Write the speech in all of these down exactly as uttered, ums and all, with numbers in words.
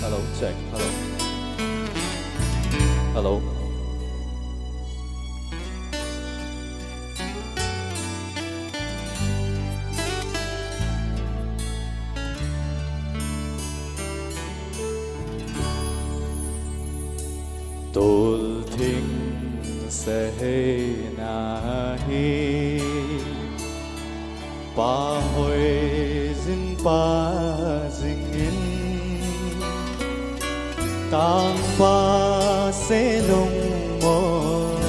Hello, check. Hello. Hello. Tolthing sahei nahi. Pa hoijin pa jingin, tangpa sei lungmonna.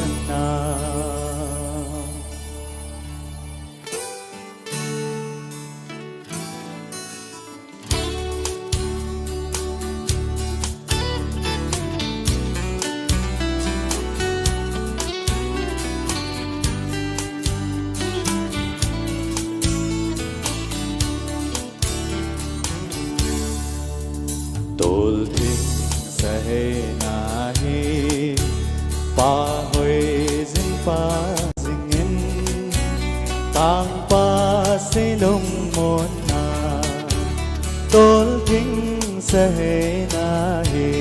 Tolthing sahei nahi, pa hoijin pa jingin, tangpa sei lungmonna. Tolthing sahei nahi.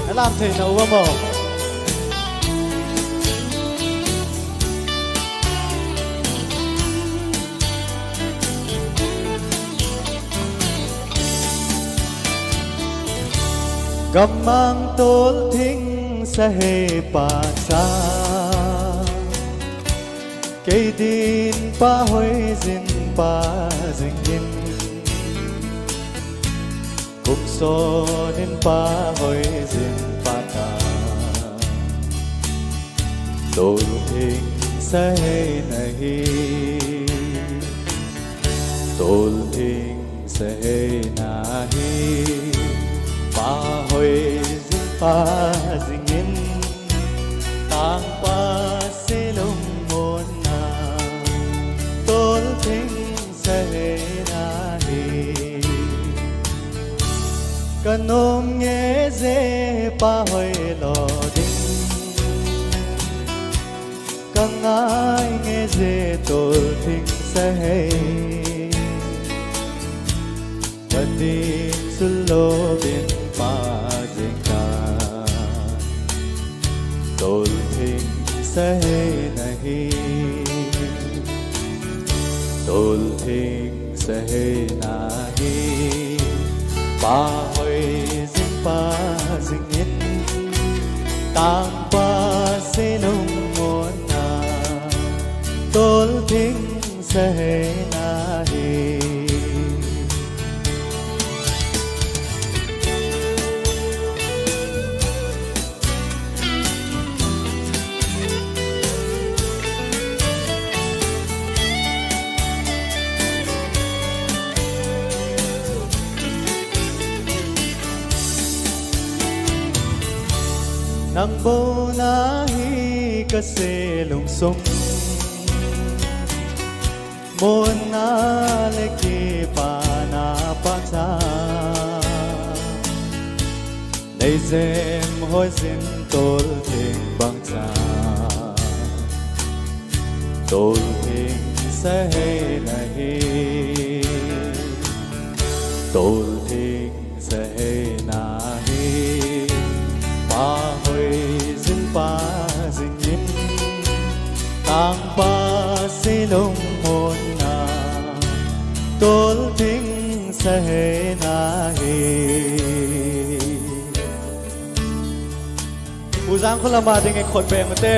Nalam thei na uva mo. Gammang tolthing sahei pa cha. Kei din pa hoijin pa jingin. Kum sonin pa hoijin pa ta. Tolthing sahei nahi. Tolthing sahei nahi. Pa hoijin pa jingin. Tangpa sei lungmonna. Tolthing sahei nahi. Ka nom nge je pa hoilo ding. Ka ngai nge je tolthing sahei. Ka din sulou bin pa jing ta. Tolthing sahei nahi. Tolthing sahei nahi. Pa hoijin pa jingin. Tangpa sei lungmonna. Tolthing sahei nahi. Nang bou nahi ka sei lungsung. Monna le kipana pa cha. Nei jem hoijin tolthing bang cha. Tolthing sahei nahi. Tolthing sahei nahi. Pa hoijin pa jingin. Tangpa sei lungmonna. Tolthing sahei nahi. U Jangkholam a ding i khut beng u te.